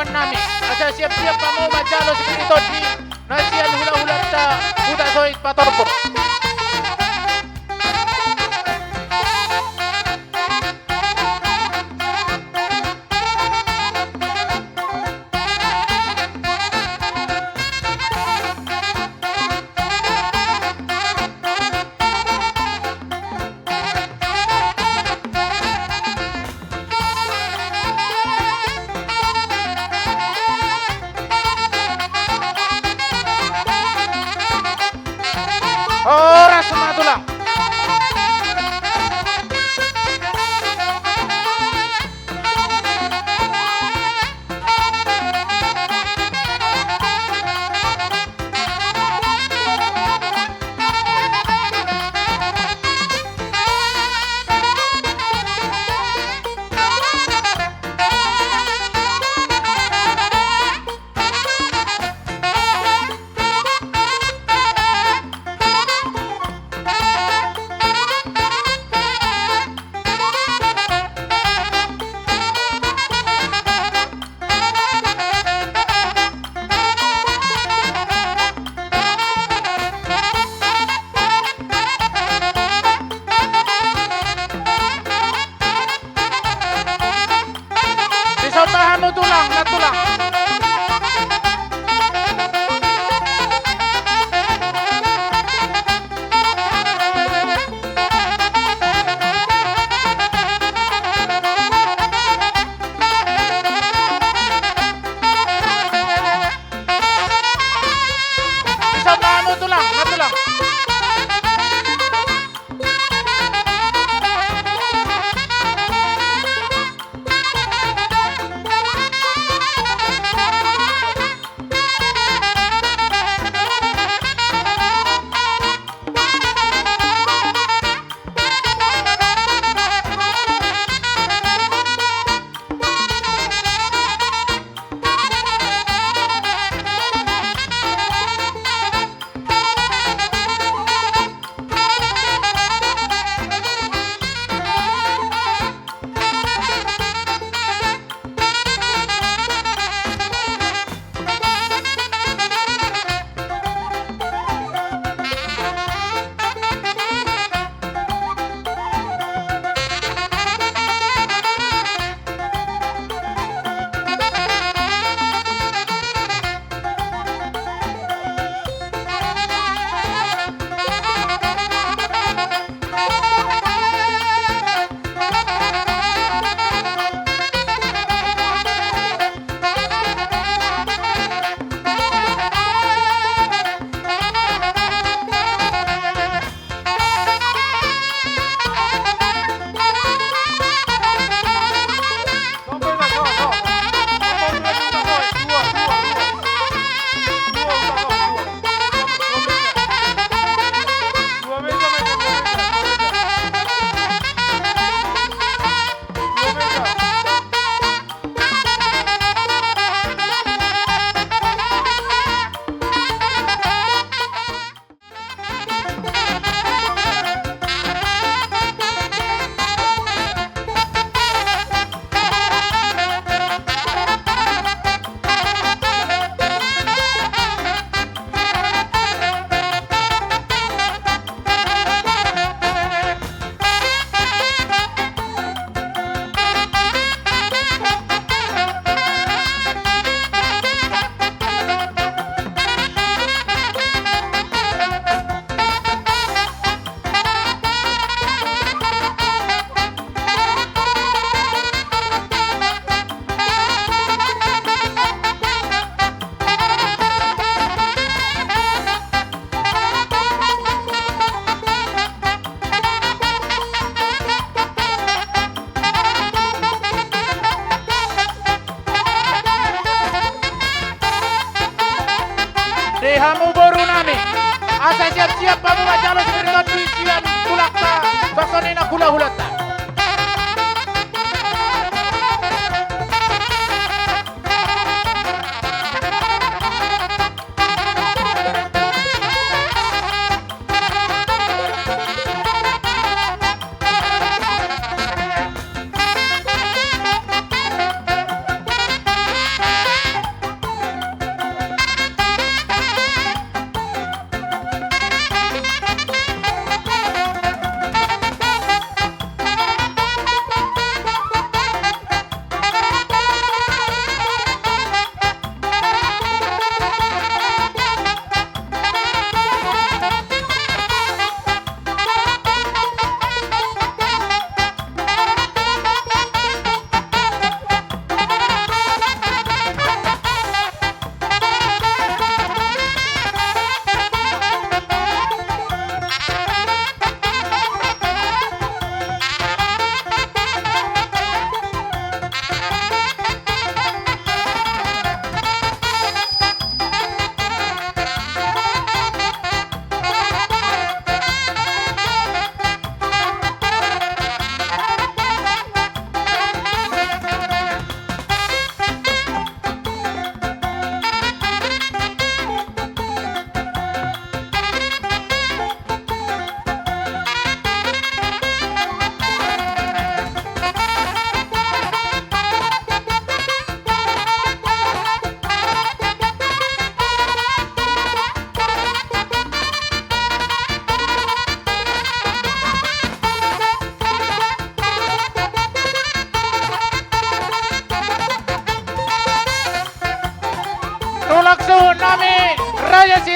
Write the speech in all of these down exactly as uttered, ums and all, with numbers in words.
nami, asa siap-siap ma hamu manjalo sipir ni tondi na sian hula-hulanta Hutasoit Patopo.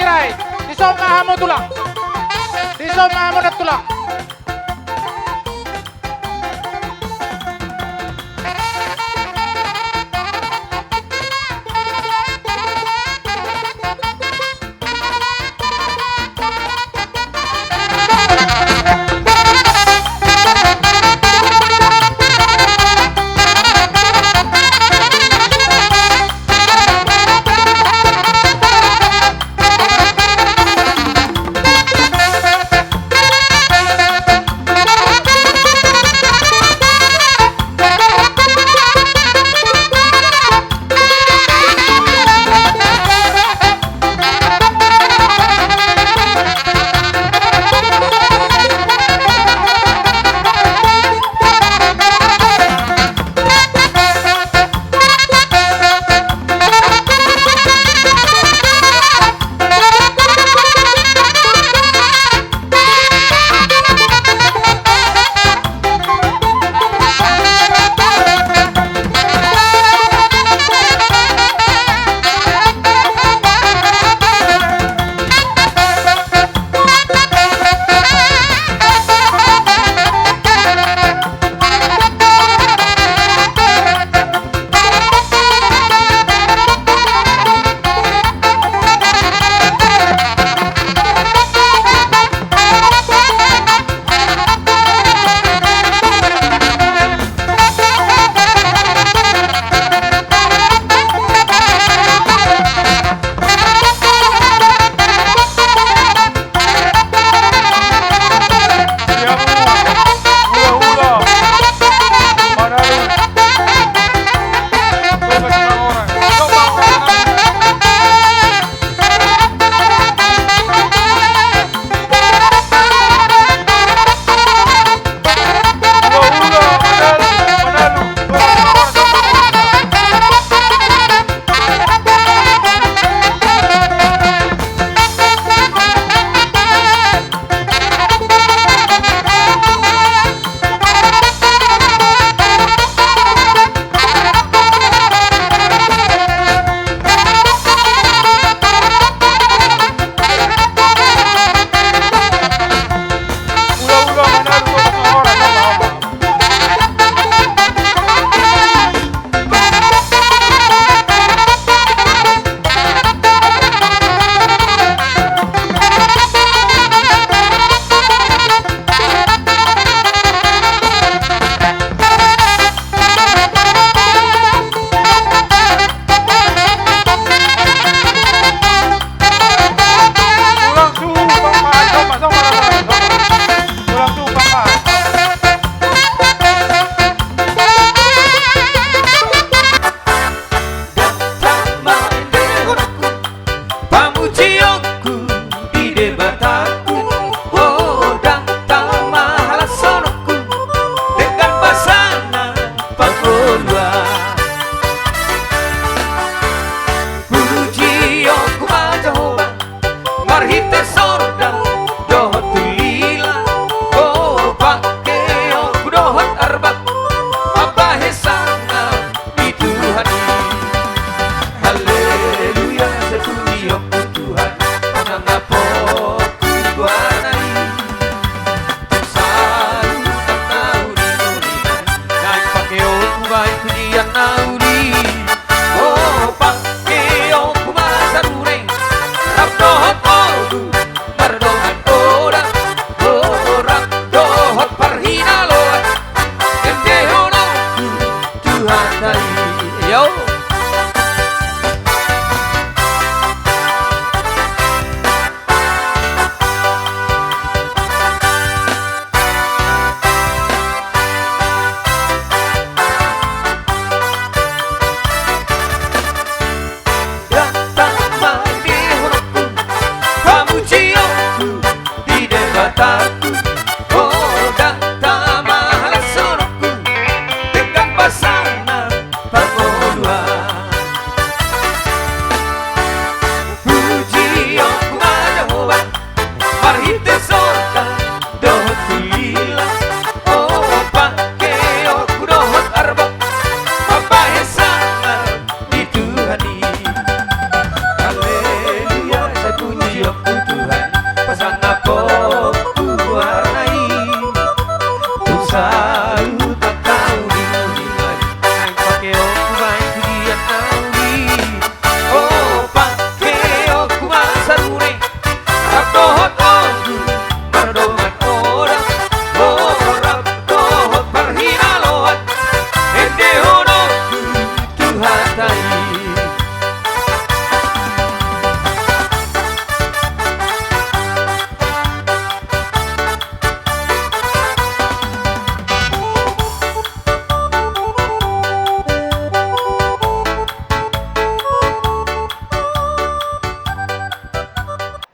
Rai, dison ma hamu tulang. Dison ma hamu tulang.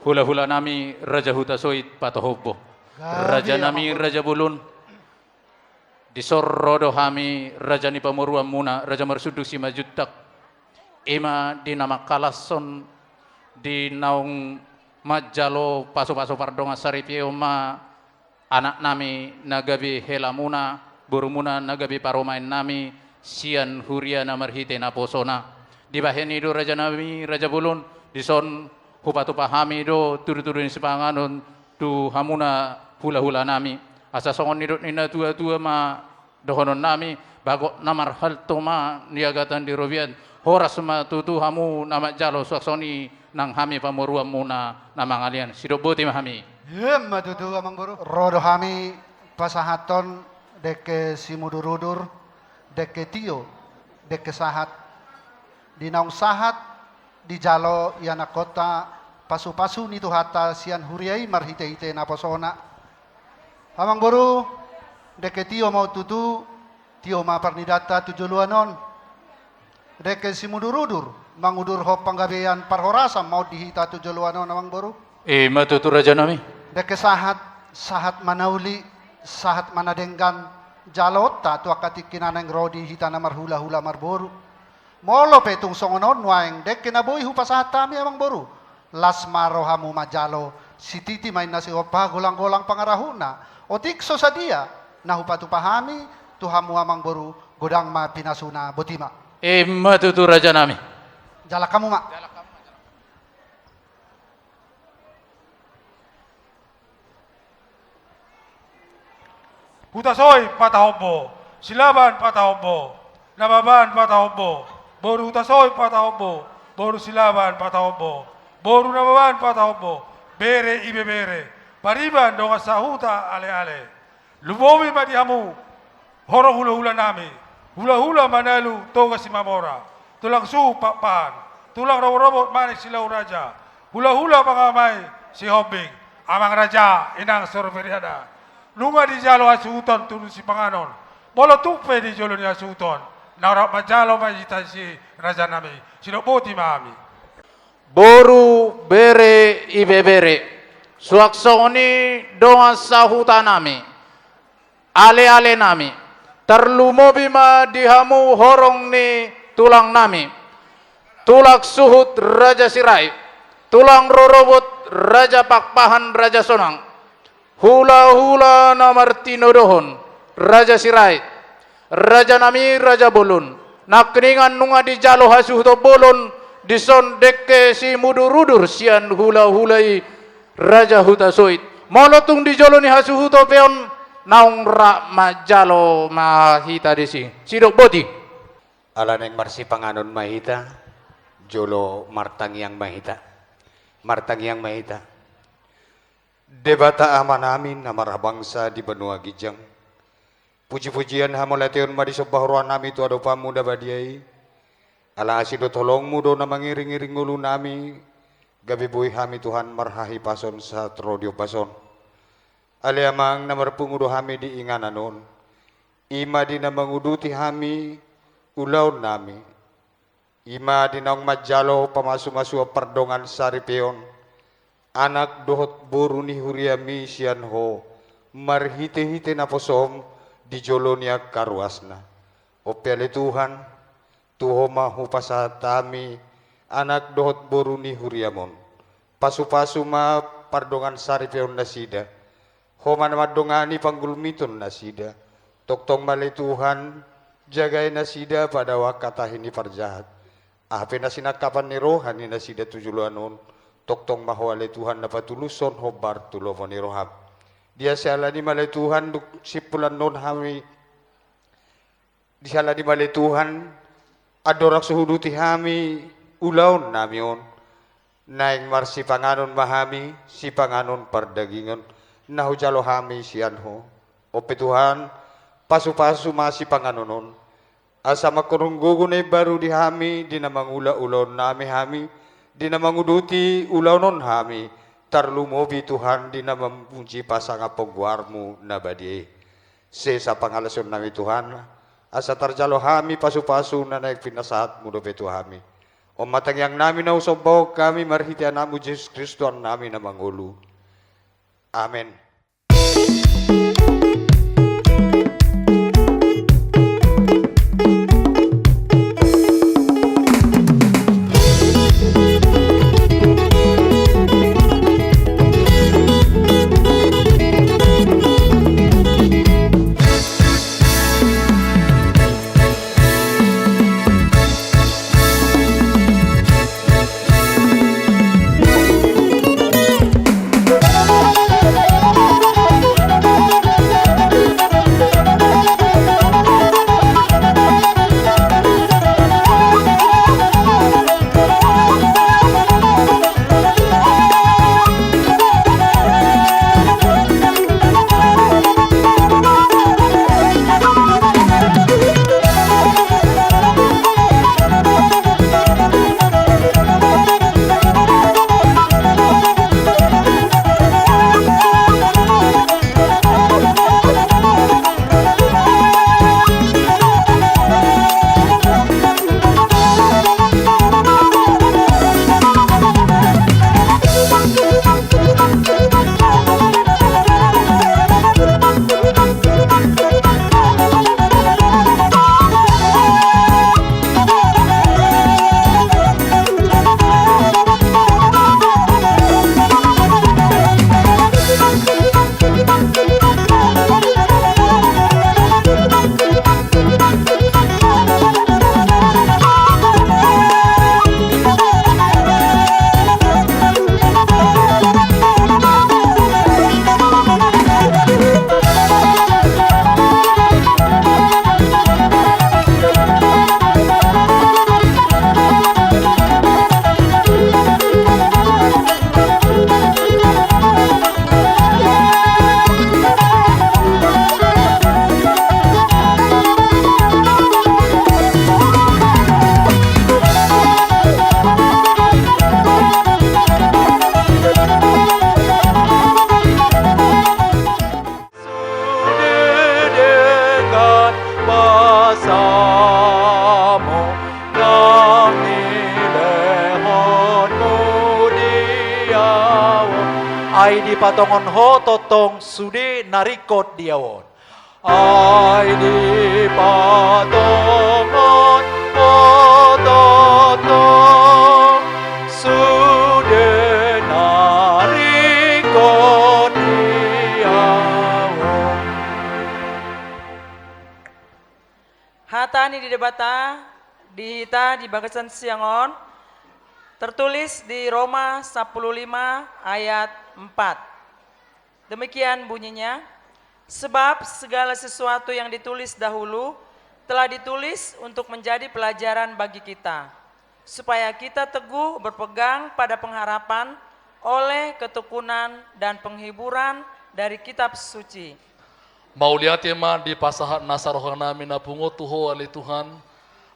Hula-hula nami Raja Hutasoit Patohombo. Gabe, Raja nami, Amang Boru. Raja Bolon. Dison ro do hami raja ni pamoruan muna, Raja Marsundung Simanjuntak. I ma di na mangkalashon, di naung manjalo pasu-pasu pardongan saripeon ma anak nami na gabe hela muna, boru muna na gabe parumaen nami, sian huria na marhite naposona. Dibahen i do raja nami, Raja Bolon, dison hupatupa hami do tudu-tudu ni sipanganon tu hamuna hula-hula nami. Asa songon nidok ni na tua-tua ma dohonon nami, bagot na marhalto ma niagatan di robean, horas ma tutu hamu na manjalo suang songon i nang hami pamoruan muna na mangalean. Sidok boti ma hami. Emma tutu, Amang Boru. Ro do hami pasahathon dengke simudur-udur, dengke tio, dengke sahat. Di naung sahat dijalo i anakkonta pasu-pasu ni Tuhanta sian huria i marhite-hite naposona. Amang Boru, dengke tio ma on tutu, tio ma parnidanta tu joloan on. Dengke simudur-udur, mangudurhon panggabean parhorasan ma on di hita tu joloan on, Amang Boru. Emma tutu, raja nami. Dengke sahat, sahat ma na uli, sahat ma na denggan jaloonta tu angka tingki na naeng ro di hita na marhula-hula marboru. Molo pe tung songon on nuaeng dengke na boi hupasahat hami, Amang Boru, las ma rohamu manjalo, sititi ma inna sihompa, golang-golang pangarahutna. Otik so sadia na hupatupa hami tu hamu, Amang Boru, godang ma pinasuna. Boti ma. Emma tutu, raja nami. Jalang hamu ma. Hutasoit Patahombo, Silaban Patahombo, Nababan Patahombo, boru Hutasoit Patahombo, boru Silaban Patahombo, boru Nababan Patahombo, bere ibebere, pariban dongan sahuta aleale. Lumobi ma di hamu horong hulahula nami, hulahula Manalu Toga Simamora, tulang suhut Pakpahan, tulang robot-robot Manik Silau Raja, hulahula pangamai Sihombing, amang raja, inang Sorberiana. Nunga dijalo hasuhuton tudu sipanganon, molo tung pe di jolo ni hasuhuton, na rap manjalo ma hita disi, raja nami. Sidok boti ma hami. Boru, bere, ibebere, suang songon i dongan sahuta nami, aleale nami, tarlumobi ma di hamu horong ni tulang nami, tulang suhut Raja Sirait, tulang rorobot Raja Pakpahan Raja Sonang, hulahula na martinodohon Raja Sirait, raja nami Raja Bolon, nangkiningan nunga dijalo hasuhuton bolon, dison dengke simudur-udur sian hulahula i Raja Hutasoit. Molo tung di jolo ni hasuhuton pe on, naung rap manjalo ma hita disi. Sidok boti. Ala naeng marsipanganon ma hita, jolo martangiang ma hita. Martangiang ma hita. Debata Amanami na marhabangsa di banua ginjang, puji-pujian hamauliateon ma disomba rohanami tu adopanMu na badia i. Ala asi dohot holongMu do na mangiring-iring ngolunami, gabe boi hami, Tuhan, marhahipason sahat ro di ombas on. Ale Amang, na marpungu do hami di inganan on, i ma di na manguduti hami ulaonnami, i ma di naung manjalo pamasu-masuon pardongan saripeon, anak dohot boru ni huriaMi sian Ho, marhite-hite naposoM di jolo ni angka ruasna. On pe ale Tuhan, tu Ho ma hupasahat hami anak dohot boru ni huriaM on. Pasu-pasu ma pardongan saripeon nasida. Ho ma na mandongani panggulmiton nasida. Tongtong ma ale Tuhan, jagai nasida padaohon angka tahi ni parjahat. Aha pe na sinangkapan ni roha ni nasida tu joloan on, tongtong ma Ho ale Tuhan na patulushon hombar tu lomo ni rohaM. Di asi ala ni i ma ale Tuhan, dung simpul annon hami, di asi ala ni i ma ale Tuhan, andorang so huuduti hami ulaonnami on, naeng marsipanganon ma hami, sipanganon pardagingon na hujalo hami sian Ho. On pe Tuhan, pasu-pasu ma sipanganon on, asa mangkorhon gogo na imbaru di hami, di na mangula ulaonnami hami, di na manguduti ulaon on hami, tarlumobi Tuhan di na mamuji pasangaphon goarMu na badia i. Sesa pangalaosionnami Tuhan, asa tarjalo hami pasu-pasu na naeng pinasahatMu dope tu hami. On ma tangiang nami na husombahon hami marhite Anakmu Jesus Kristus, Tuhannami na mangolu. Amen. Sude denggan basamu, nang nilehonmu di ahu on. Ai dipatongon Ho tongtong sude na ringkot di ahu on. Ai dipatongon Ho tongtong sude na ringkot di ahu on. Hata ni Debata di hita di bagasan siang on tertulis di Roma sampulu lima ayat empat. Demikian bunyinya, sebab segala sesuatu yang ditulis dahulu telah ditulis untuk menjadi pelajaran bagi kita, supaya kita teguh berpegang pada pengharapan oleh ketekunan dan penghiburan dari Kitab Suci. Mauliate ma dipasahat nasa rohanami na pungu tu Ho ale Tuhan,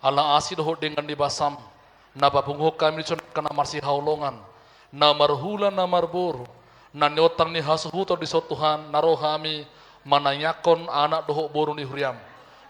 ala asi dohot denggan ni basam, na papunguhon hami dison angka na marsihaholongan, na marhula na marboru, na niontang ni hasuhuton dison Tuhan, na ro hami manangiangkon anak dohot boru ni huriam,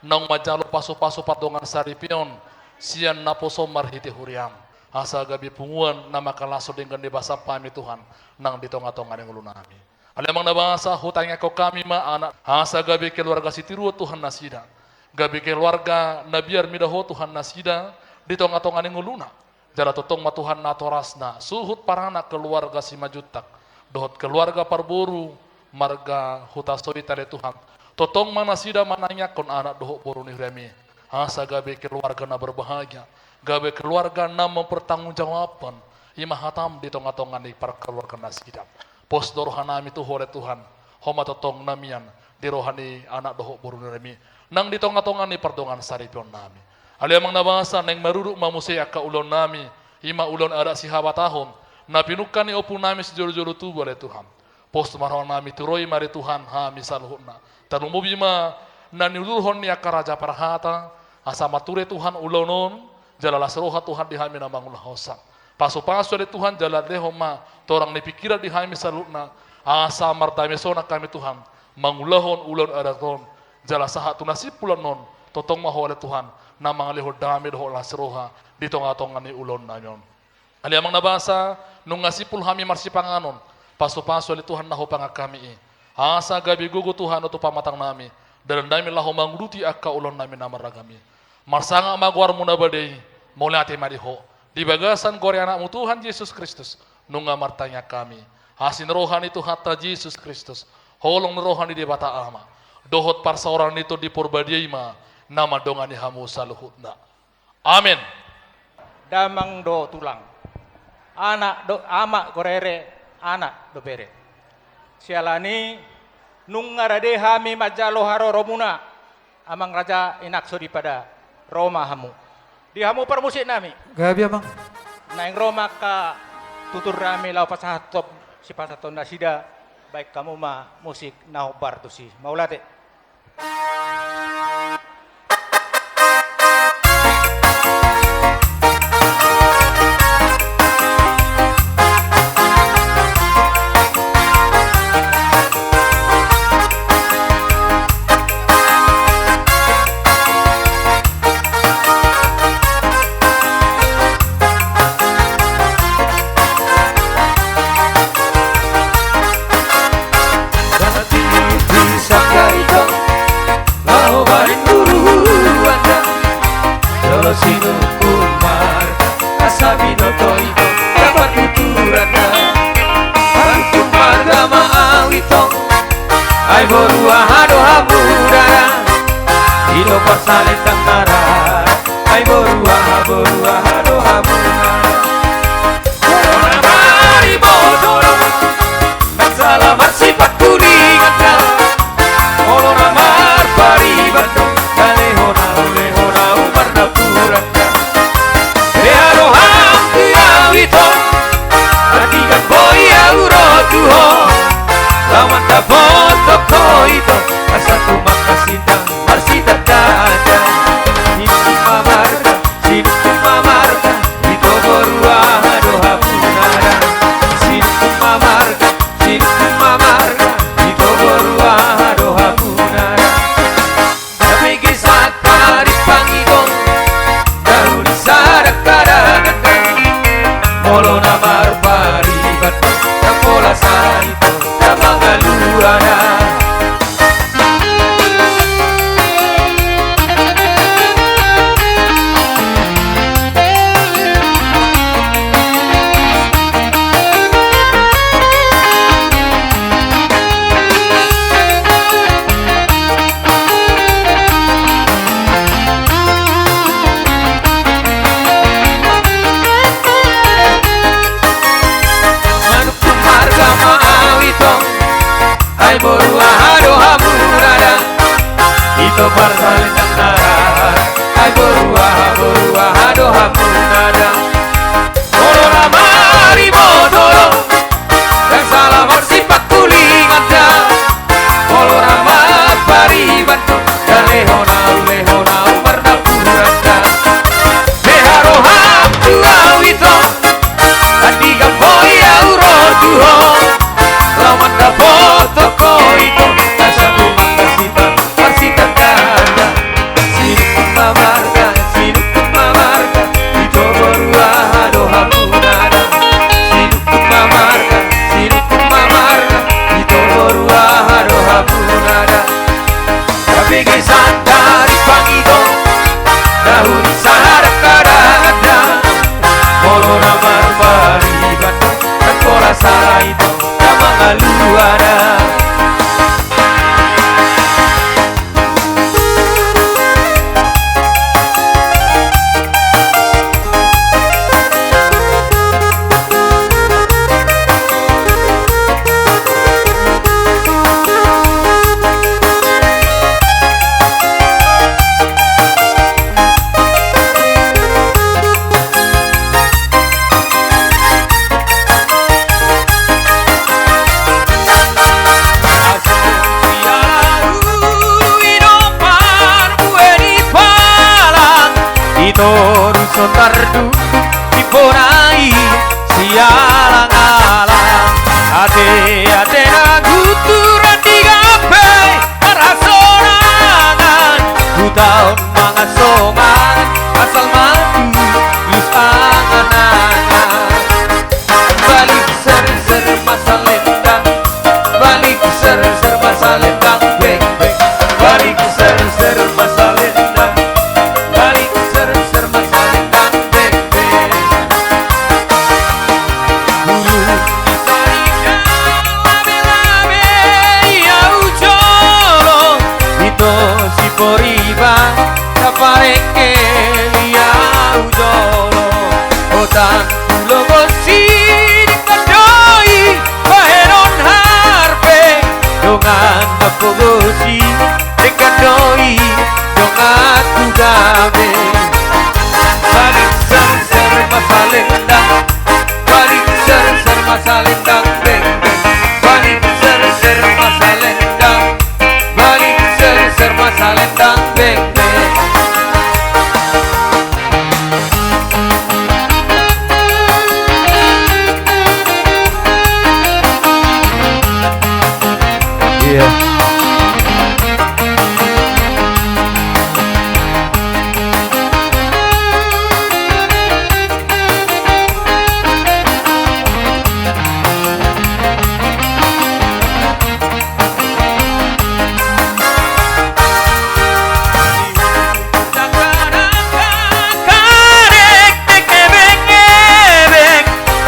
naung manjalo pasupasu pardongan saripeon, sian naposom marhite huriam. Asa gabe punguan na mangkalashon denggan ni basam hami Tuhan, nang di tongatonga ni ngolunami. Ale Amang na basa, hutangiangkon hami ma anak, asa gabe keluarga sitiruon Tuhan nasida. Gabe keluarga na biar mida Ho Tuhan nasida, di tongatonga ni ngoluna. Jala tongtong ma Tuhan natorasna, suhut paranak keluarga Simanjuntak, dohot keluarga parboru, marga Hutasoit ale Tuhan. Tongtong ma nasida manangiangkon anak dohot boru ni huriam i. Asa gabe keluarga na berbahagia, gabe keluarga na mempertanggungjawabkan, i ma hatam di tongatonga ni parkeluarga nasida. Pos do rohanami tu Ho ale Tuhan, Ho ma tongtong na mian di roha ni anak dohot boru ni huriam i, nang di tongatonga ni pardongan saripeonnami. Ale Amang na basa, naeng marudut ma muse angka ulaonnami, i ma ulaon adat sihabatahon, na pinungka ni ompunami sijolojolo tubu ale Tuhan. Pos ma rohanami, turoi ma di Tuhan hami saluhutna. Tarlumobi ma na niuduthon ni angka raja parhata, asa mature Tuhan ulaon on, jala las roha Tuhan di hami na mangulahonsa. Pasupasu ale Tuhan, jala lehon ma torang ni pingkiran di hami saluhutna, asa mardame sonang hami Tuhan, mangulahon ulaon adat on, jala sahat tu na simpulan on, tongtong ma Ho ale Tuhan, na mangalehon dame dohot las roha, di tongatonga ni ulaonnami on. Ale Amang na basa, nunga simpul hami marsipanganon, pasupasu ale Tuhan na hupangan hami i. Asa gabe gogo Tuhan do tu pamatangnami, dalannami laho manguduti angka ulaonnami na marragam i. Marsangap ma goarmu na badia i, mauliate ma di Ho. Di bagasan goar ni Anakmu Tuhan Jesus Kristus, nunga martangiang hami. Asi ni roha ni Tuhanta Jesus Kristus, holong ni roha ni Debata Ama, dohot parsaoran ni Tondi Porbadia i ma na mandongani hamu saluhutna. Amen. Damang do tulang, anak do, amak do rere, anak do bere. Siala ni i nunga rade hami manjalo haroromuna, Amang Raja, Inang Soripada, ro ma hamu. Di hamu parmusiknami. Gabe, Amang. Naeng ro ma angka tuturnami laho pasahathon sipasahaton nasida, baen hamu ma musik na hombar tusi. Mauliate. Laho bahen buruan da, jolo sinungkun marga, asa binoto i tong, dapot tuturan da. Manungkun marga ma au i tong, ai boru aha do hamu da, i do parsalendang na ra, ai boru aha, boru aha do hamu da. Molo na mariboto do, ndang sala marsipangkulingan da. Molo na marpariban do, ndang lehon ahu, lehon ahu marnapuran da. Beha roham tu ahu i tong, andorang boi ahu ro tu ho, laho mandapot ho i tong, asa tumangkas sintang marsitanda. Sinungkun ma marga, sinungkun ma marga, ito boru aha do hamu na ra. Sinungkun ma marga, sinungkun ma marga, ito boru aha do hamu na ra. Gabe ge santari pangido, dahu ni sada kada ganda. Molo na marpariban do, ndang pola sari tong, ndang mangaluana. Manungkun marga ma au i tong, ai boru aha do hamu na ra. Ito parsalendang na ra, ai boru aha, boru aha do hamu na ra. Molo na mariboto do, ndang sala marsipangkulingan da. Molo na marpariban do, ndang lehon ahu, lehon ahu marnapuran da. Beha roham tu ahu i tong, andorang boi ahu ro tu ho, laho mandapot ho i tong, asa tumangkas sintang marsitanda. Sinungkun ma marga, sinungkun ma marga, ito boru aha do hamu na ra. Sinungkun ma marga, sinungkun ma marga, ito boru aha do hamu na ra. Gabe ge santari pangido, dahu ni sada kada ganda. Molo na marpariban do, ndang pola sari tong, ndang mangaluana. Itoru so tardu di bona i sialang-alang. Ate-ate na guturan di gabe marhasonangan, huta on mangasonangan asal matu. Siporiban, saparengkel i ahu jolo. Otan pulo bosi, denggan do i bahenon harpe. Dongan na pogosi, denggan do i dongan tu gabe. Balik serser ma salendang, balik serser ma salendang, beng, beng. Balik serser ma salendang, balik serser ma salendang, beng, beng. Iya.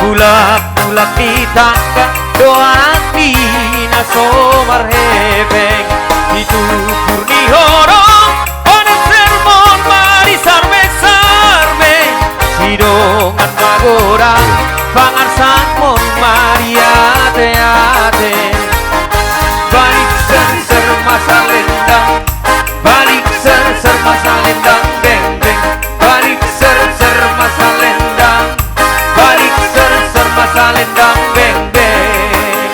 Bulan-bulan di tangga, doan di na so marhepeng. Di tukur ni horong, panas sermon marisarme-sarme. Sidongan magodang, pangarsangmon mariate-ate. Balik serser ma salendang, balik serser ma salendang, beng, beng. Balik serser ma salendang, balik serser ma salendang, beng, beng.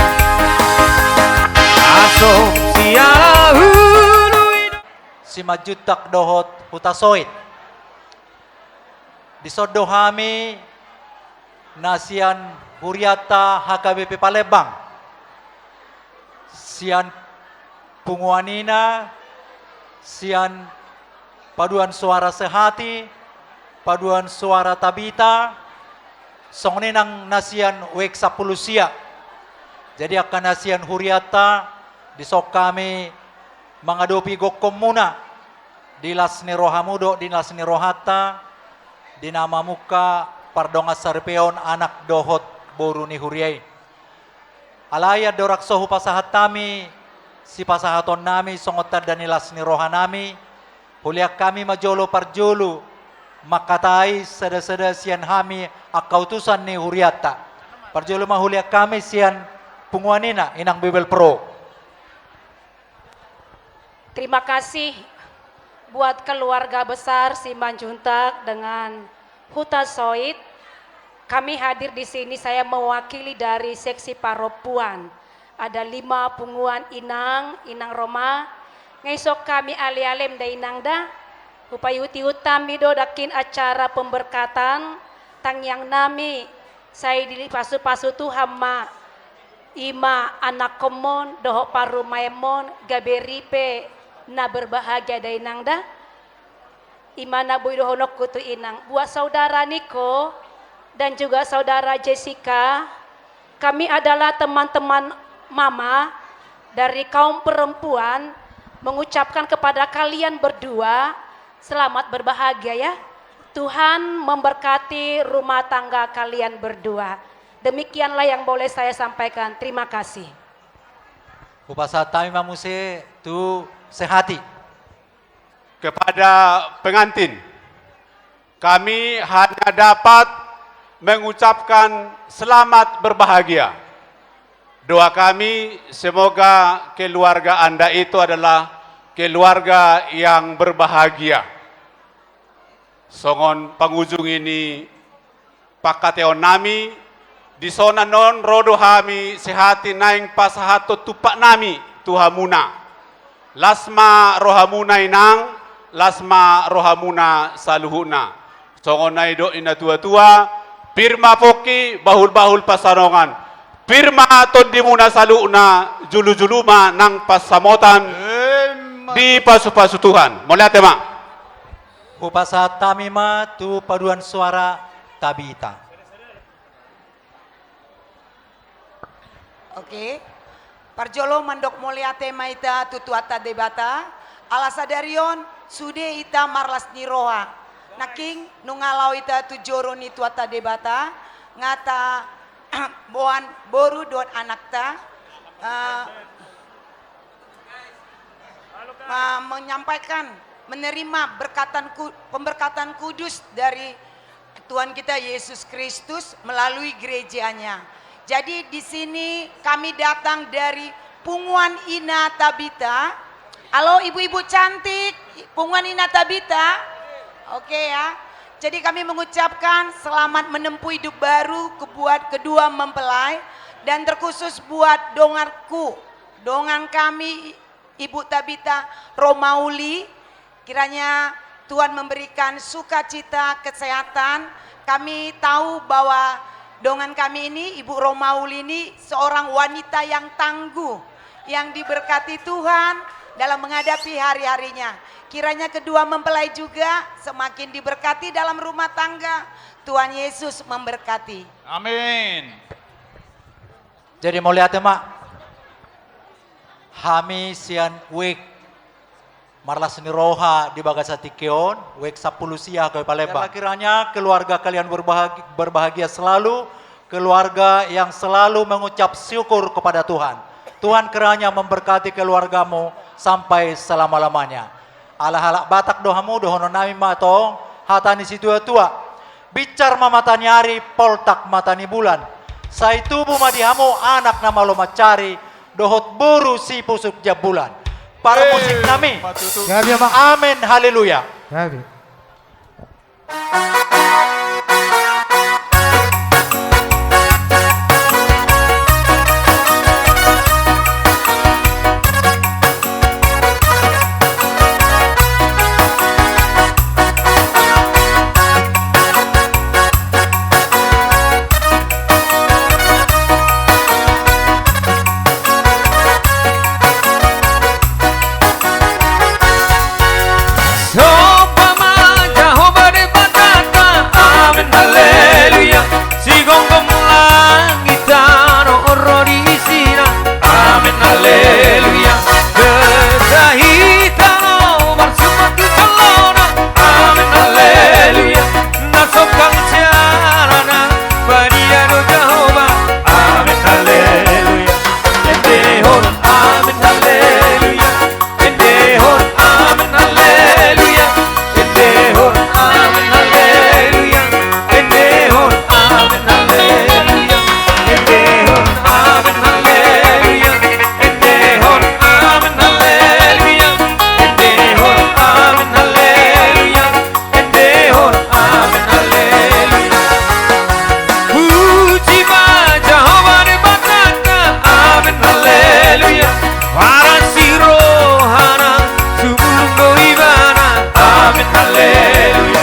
Asong siala hulu i do. Simanjuntak dohot Hutasoit. Dison do hami na sian hurianta H K B P Palembang, sian punguan ina, sian paduan suara Sehati, paduan suara Tabita, songon i nang na sian U X sampulu sia. Jadi angka na sian hurianta, dison hami mangadopi gokhonmuna di las ni rohamu dohot di las ni rohanta, di na mamungka pardongan saripeon anak dohot boru ni huria i. Alai andorang so hupasahat hami sipasahatonnami songon tanda ni las ni rohanami, hulean hami ma jolo parjolo mangkatai sada-sada sian hami angka utusan ni hurianta. Parjolo ma hulean hami sian punguan ina, Inang Bibelvrouw. Terima kasih buat keluarga besar Simanjuntak dengan Hutasoit. Kami hadir di sini, saya mewakili dari seksi parompuan. Ada lima punguan inang, inang Roma. Nga dison hami ale-alem da inang da. Hupaihut-ihut hami do nangkin acara pemberkatan, tangiangnami, sai dipasu-pasu Tuhan ma. I ma anakkonmon dohot parumaenmon gabe ripe na berbahagia da inang da. I ma na boi dohononku tu inang. Buat saudara Niko dan juga saudara Jessica, kami adalah teman-teman mama dari kaum perempuan mengucapkan kepada kalian berdua, selamat berbahagia ya. Tuhan memberkati rumah tangga kalian berdua. Demikianlah yang boleh saya sampaikan. Terima kasih. Hupasahat hami ma muse tu Sehati. Kepada pengantin, kami hanya dapat mengucapkan selamat berbahagia. Doa kami, semoga keluarga Anda itu adalah keluarga yang berbahagia. Songon pangujungi ni pangkataionnami, dison annon ro do hami Sehati naeng pasahathon tumpaknami tu hamuna. Las ma rohamuna inang, las ma rohamuna saluhutna. Songon na nidok ni na tua-tua, pir ma pongki, bahul-bahul pansalongan. Pir ma tondimuna saluhutna, julu-julu ma nang pansamotan. Emma. Dipasu-pasu Tuhan. Mauliate ma. Hupasahat hami ma tu paduan suara Tabita. Oke. Parjolo mandok mauliate ma hita tu Tuhanta Debata, ala sadari on sude hita marlas ni roha. Nangkin nunga laho hita tu joro ni Tuhanta Debata, nga taboan boru dohot anakta, eh, eh, menyampaikan, menerima berkatan ku-, pemberkatan kudus dari Tuhan kita Yesus Kristus melalui gerejanya. Jadi, di sini kami datang dari Punguan Ina Tabita. Halo, ibu-ibu cantik, Punguan Ina Tabita. Oke, ya. Jadi, kami mengucapkan selamat menempuh hidup baru ke-, buat kedua mempelai, dan terkhusus buat donganku, dongan kami, Ibu Tabita Romauli. Kiranya Tuhan memberikan sukacita, kesehatan. Kami tahu bahwa dongan kami ini, Ibu Romauli ini, seorang wanita yang tangguh, yang diberkati Tuhan dalam menghadapi hari-harinya. Kiranya kedua mempelai juga semakin diberkati dalam rumah tangga. Tuhan Yesus memberkati. Amin. Jadi, mauliate ma. Hami sian WIK marlas ni roha di bagasan tingki on, WIK sampulu sia, Hagao i Palembang. Biarlah kiranya keluarga kalian berbahagi-, berbahagia selalu, keluarga yang selalu mengucap syukur kepada Tuhan. Tuhan kiranya memberkati keluargamu sampai selama-lamanya. Ala halak Batak do hamu, dohonon nami ma tong hata ni situa-tua: Binsar ma mata ni ari, poltak mata ni bulan. Sai tubu ma di hamu anak na malo mansari, dohot boru sipusuk jambulan. Parmusik nami. Eh, ma tutu. Gabe ma. Amen, haleluya. Gabe. Somba ma Jahowa Debatanta, amen haleluya. Sigomgom langit tano ro di isina, amen haleluya. Beta hita no marsumpak tu jolona, amen haleluya. Na songkang siarana, badia do Jahowa, amen haleluya. Endehon amen haleluya. Endehon amen haleluya. Endehon amen haleluya. Endehon amen haleluya. Endehon amen haleluya. Endehon amen haleluya. Endehon amen haleluya. Endehon amen haleluya. Puji ma Jahowa Debatanta, amen haleluya. Paransi rohana, sumurung do Ibana, amen haleluya.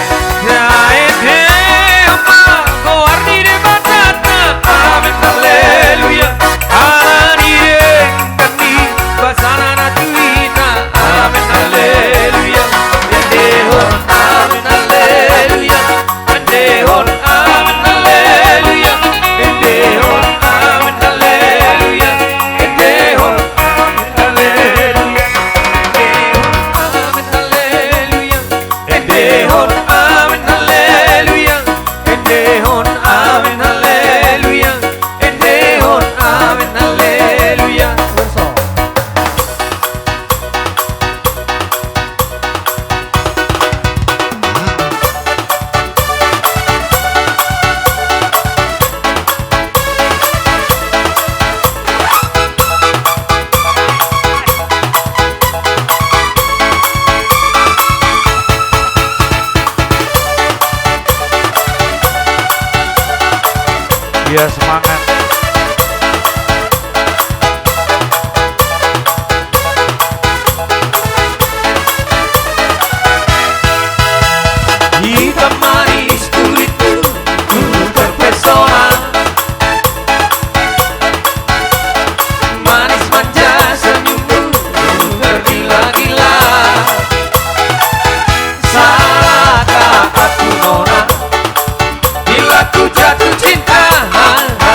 Taendehon ma goar ni Debatanta, amen haleluya. Ala ni denggan ni basana na tu hita, amen haleluya. Endehon amen haleluya. Endehon amen haleluya. Endehon amen haleluya. Endehon amen haleluya. Endehon amen haleluya. Endehon amen haleluya. Endehon amen haleluya. Endehon amen haleluya. Iya, semangat. Hitam manis kulitmu, ku terpesona. Manis manja senyummu, ku tergila-gila. Salahkah aku, nona, bila ku jatuh cinta? Ha, ha.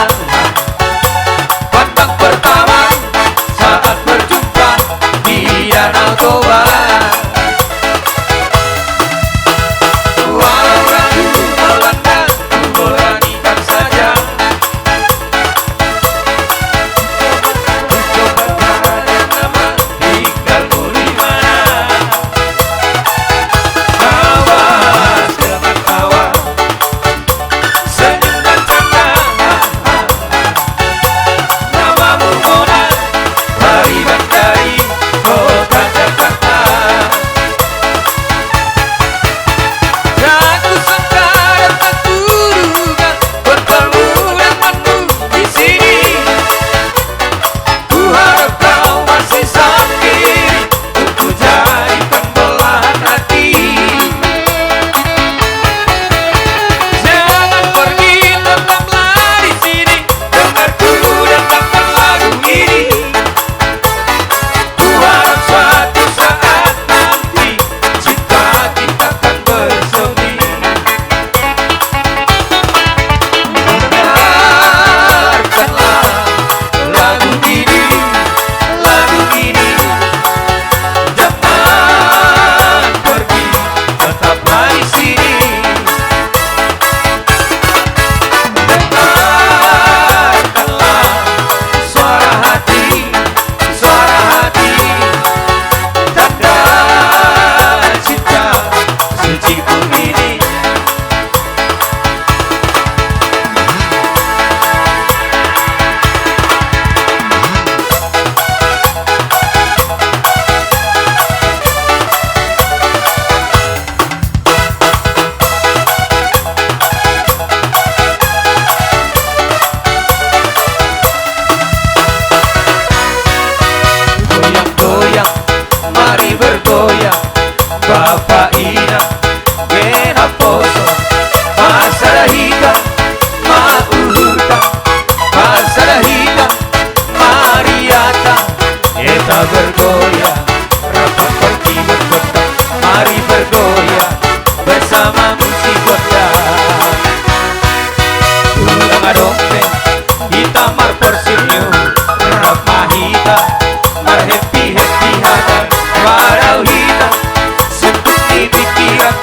Paina, ge naposo, marsada hita, maruhuta, marsada hita, mariata, hita bergoyang, rap partingkian kota, mari bergoyang, bersama musik kota. Ulang adong pe, hita marporsinyum, rap ma hita, marhappy-happy hata, marau hita, suntuk di pikiran,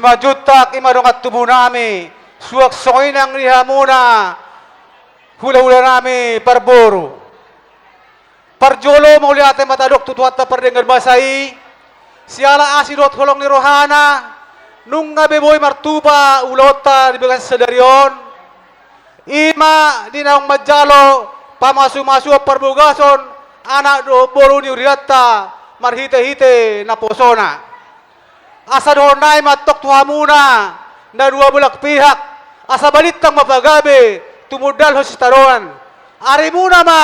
Simanjuntak, i ma dongan tubu nami, suang songon i nang di hamuna hulahula nami parboru. Parjolo mauliate ma tadok tu Tuhanta pardenggan basa i, siala asi dohot holong ni rohana, nunga be boi martupa ulaonta di bagasan sadari on, i ma di naung manjalo pamasumasuon parbagason anak dohot boru ni huridanta marhitehite naposona. Asa dohonon nami ma antong tu hamuna na dua belah pihak, asa balintang ma pagabe tumundalhon sitadoan. Arimuna ma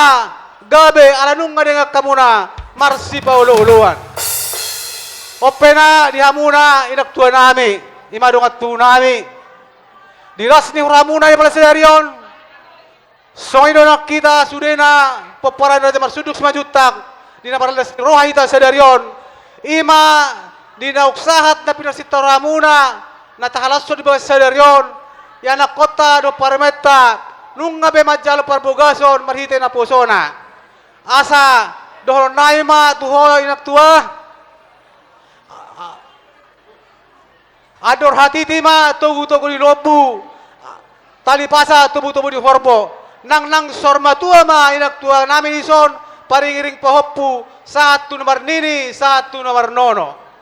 gabe ala nunga denggan hamuna marsipaolooloan. On pe na di hamuna inang tua nami, i ma dongan tubu nami, di las ni huramuna di pala sadari on, songon i do nang hita sudena pomparan ni Raja Marsunduk Simanjuntak, di na marlas ni roha hita sadari on, i ma di naung sahat na pinarsinta hamuna na tahalashon di bagasan sadari on, i anakkonta dohot parumaenta, nunga be manjalo parbagason marhite naposona. Asa dohonon nami ma tu ho inang tua. Andor hatiti ma togutogu ni lombu, tali pasa tobutobu ni horbo. Nangnang saur matua ma inang tua nami dison, paringiring pahompu, sahat tu na marnini, sahat tu na marnono.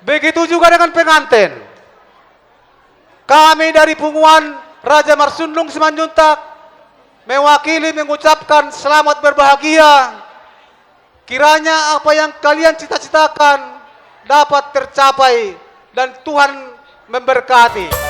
Begitu juga dengan pengantin. Kami dari punguan Raja Marsunduk Simanjuntak mewakili mengucapkan selamat berbahagia. Kiranya apa yang kalian cita-citakan dapat tercapai dan Tuhan memberkati.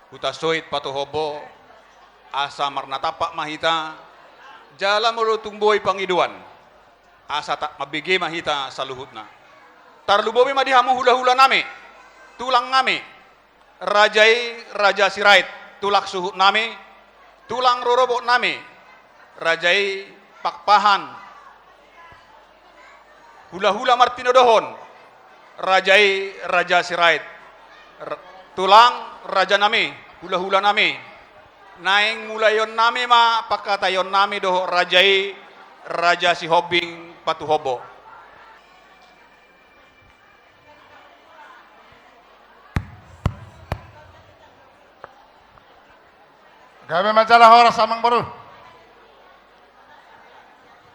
Hutasoit patuhombo, asa marnatampak ma hita, jala molo tung boi pangidoan, asa tak mambege ma hita saluhutna. Tarlumobi ma di hamu hulahula nami, tulang nami, raja i Raja Sirait, tulang suhut nami, tulang rorobot nami, raja i Pakpahan, hulahula martinodohon, Raja i Raja Sirait. R-, tulang, rajanami, hulahulanami. Naeng mulaionnami ma pangkataionnami dohot raja i, Raja Sihombing Patuhombo. Gabe ma jala horas, amangboru.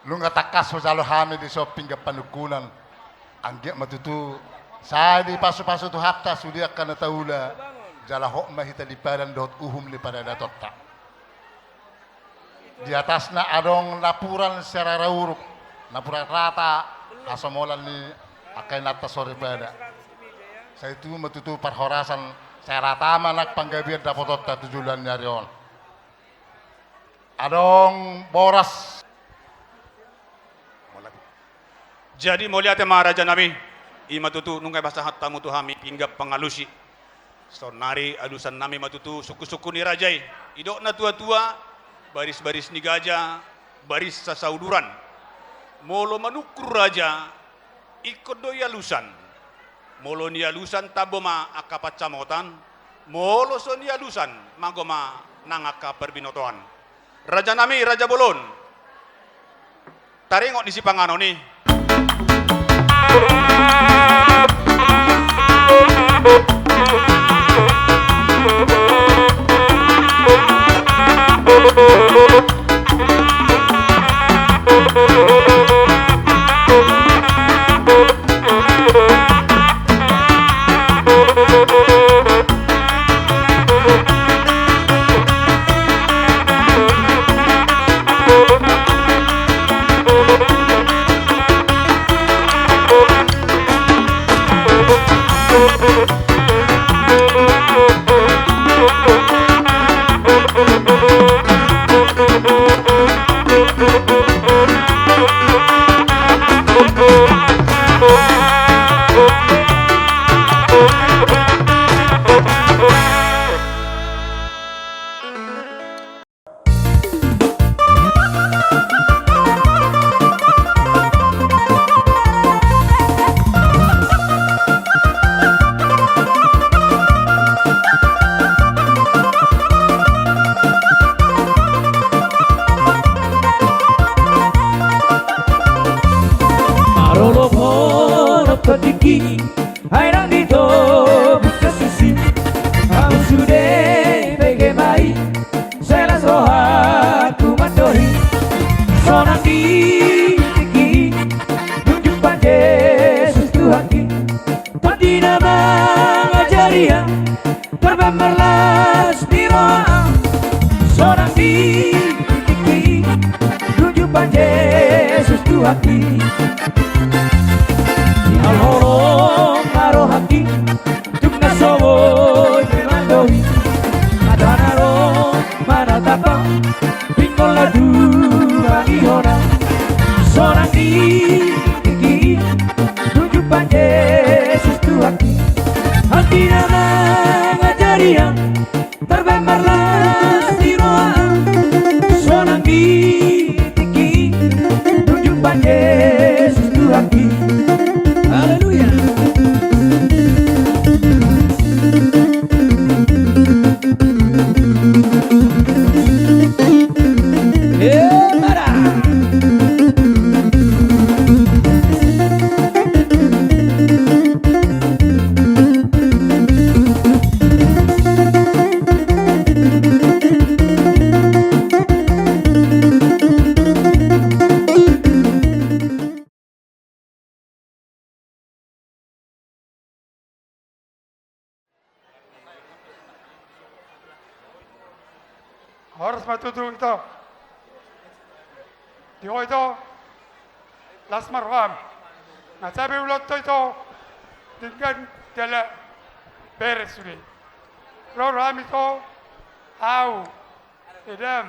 Nunga tangkas hujalo hami di son pinggan panungkunan. Anggiat ma tutu sai dipasupasu Tuhanta sude angka na taula, jala hot ma hita di padan dohot uhum ni paradatonta. Di atasna adong napuran sirara uruk, napuran rata, hasomolan ni angka inanta soripada. Sai tutu ma tutu parhorasan, sai rata ma nang panggabean dapotonta tu joloan ni ari on. Adong boras. Jadi mauliate ma, rajanami. I ma tutu nunga dipasahat hamu tu hami pinggan pangalusi. Saonnari alusannami ma tutu sungkunsungkun ni raja i. Didok natuatua, barisbaris ni gaja, baris sasauduran. Molo manungkun raja, ingkon do ialusan. Molo nialusan, tabo ma angka pansamotan. Molo so nialusan, mago ma nang angka parbinotoan. Rajanami, raja bolon. Taringot ni sipanganon i. Parolophon tingki, ai ndang ditobus sisi. Hamu sude bege ma i, sai las rohangku mandok i. Sonang di tingki i, dung jumpang Jesus Tuhanki. Tondi na mangajari au, tarbahen marlas ni roha au. Sonang di tingki i, dung jumpang Jesus Tuhanki. Di na holong ma rohangki, tung na so boi pe mandok i. Hata na ro manatap au, pinggol na tuangihon au. Sonang di tingki i, dung jumpang Jesus Tuhanki. Tondi na mangajari au, tarbahen marlas ni roha au. Sonang di tingki i, dung jumpang Jesus Tuhanki. Haleluya. Horas ma tutu, ito. Di ho, ito, las ma roham. Na cabe ulaonta, ito, denggan jala beres sude. Ro roham, ito, au, edam,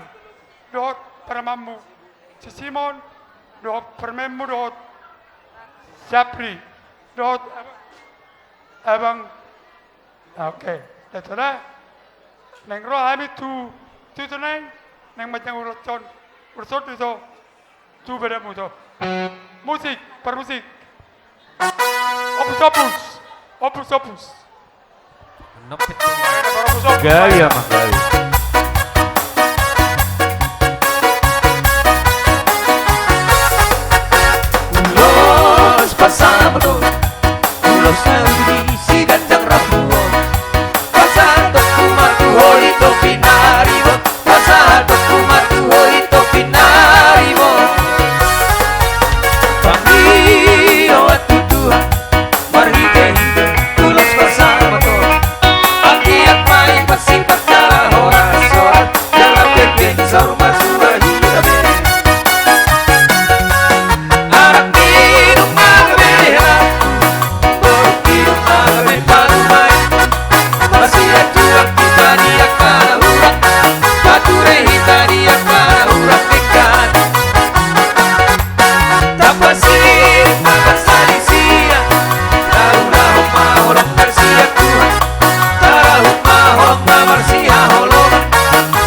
dohot parumaenmu, si Simon, dohot parumaenmu, dohot si Apri, dohot abang. Oke, ito da. Naeng ro hami tu, tu, tu naeng, naeng manjangkon ulos on, ulos on, ito, tu badanmu, ito. Musik, parmusik. Opus, opus. Opus, opus. Gabe, amang, gabe. Ulos pasahaton, ulos na uli si ganjang rambu on. Pasahatonku ma tu ho di topi na ribot. Pasahatonku ma tu ho di topi na ribot. Panggido ahu tu Tuhan marhitehite ulos pasahaton. Anggiat ma i parsipata horas-horas jala pengpeng saur matua hita be. Anak ni dung na gabe hela, boru ni dung na gabe parumaen. Marsiatulang hita di angka na hurang, pature hita di angka na hurang denggan. Tapasidung ma parsalisian, taulahon ma holong marsiatulang, tarahut ma holong na marsihaholongan,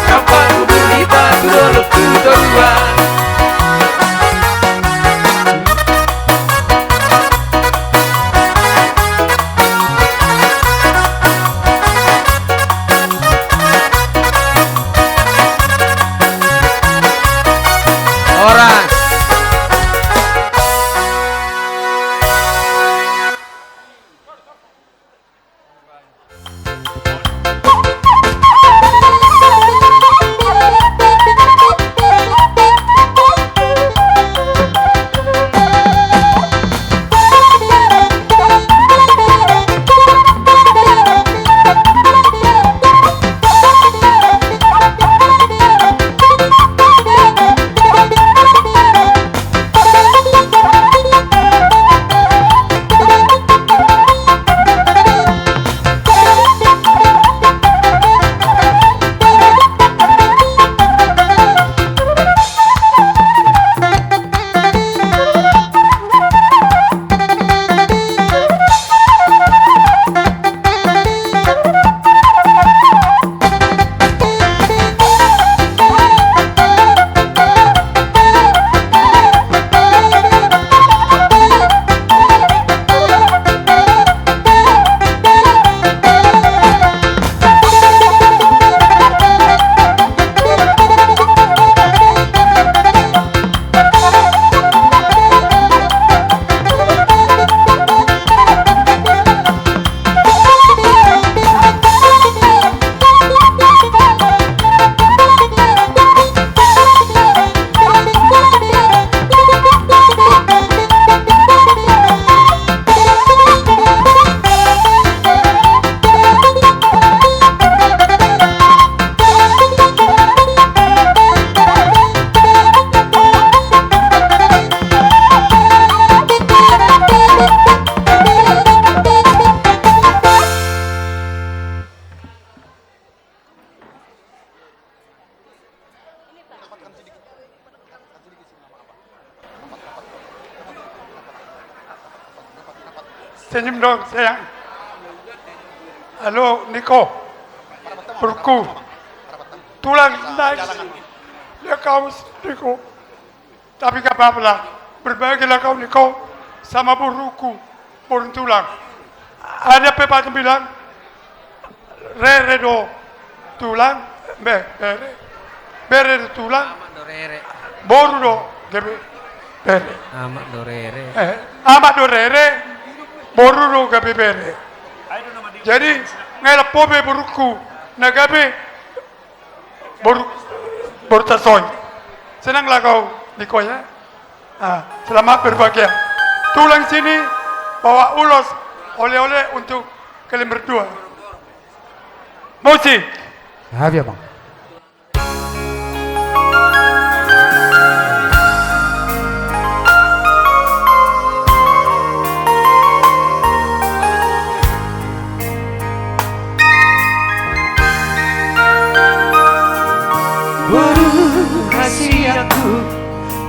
rap patudu hita tu dolok tu toruan. Horas. Senyum dong, sayang. Halo, Niko. Boruku. Tulang, nice. Ya, kau, Niko. Tapi nggak apa-apa lah. Berbahagialah kau, Niko, sama boruku, boru ni tulang. Ada pe patung bilang, rere do tulang, be-, bere. Bere do tulang. Amak do rere. Boru do gabe bere. Amak do rere. Eh, amak do rere, boru do gabe bere. Jadi, ngelak po be boruku na gabe boru, boru tasoi. Senanglah kau, Niko, ya. Ah, selamat berbahagia. Tulang sini bawa ulos, oleh-oleh untuk kalian berdua. Musik. Habis, Bang. Boru hasianku,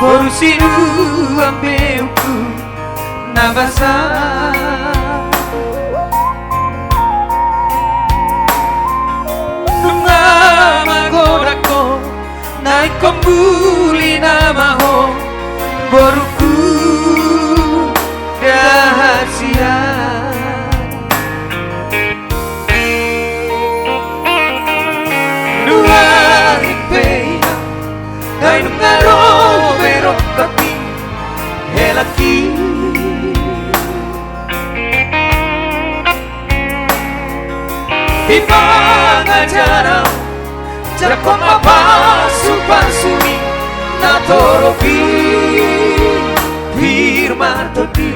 boru sinuan beungku na basa. Nunga magodang ho, na ingkon bulina ma ho, boruku, da Ro berok kaki helaki. Di pangajaran jangkon ma pasu-pasumi na torop i, pir ma tondi.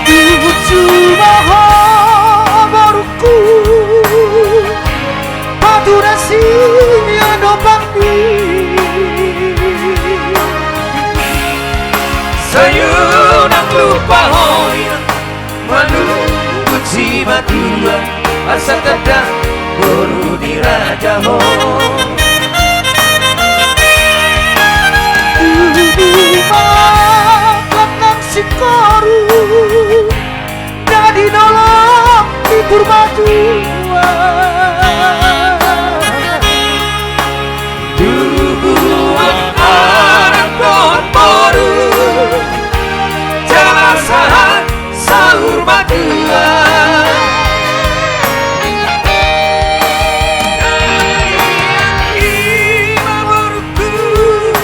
Tutu ma ho borungku, patura sian ompangmi. Sai unang lupa ho inang, manungkun simatua, asa tanda boru ni raja ho. Tubu ma anak nang singkoru, na dinolong ni purbatua. Tubu ma anak dohot boru, jala sahat saur matua.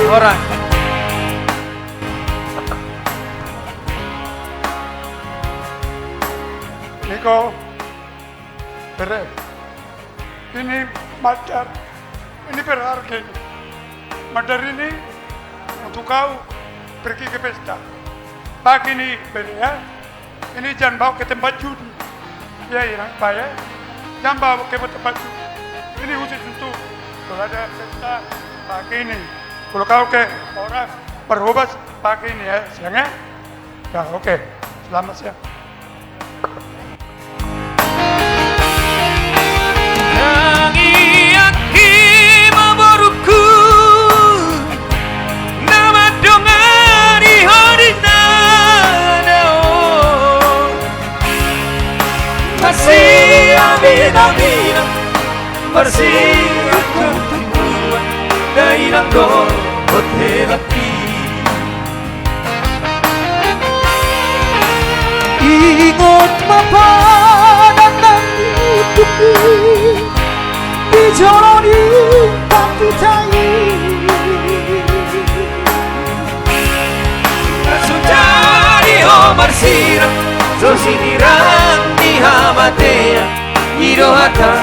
Horas. Niko, bere. Ini mandar, ini berharga ini. Mandar ini untuk kau pergi ke pesta. Pakai ini, bere, ya. Ini jangan bawa ke tempat judi. Ya, ya, Pak, ya. Jangan bawa ke tempat judi. Ini khusus untuk kalau ada pesta, pakai ini. Kalau kau ke orang berhobas, pakai ini ya, siang ya. Ya, oke. Selamat siang. Tangiangki ma borungku, na mandongani ho di na daong. Masiaminaminan, marsiaminaminan, dainang dohot helangki. Ingot ma padan nang di ujungki, di jolo ni pantuta i. Na so jadi ho marsirang, so sinirang ni hamatean, i do hata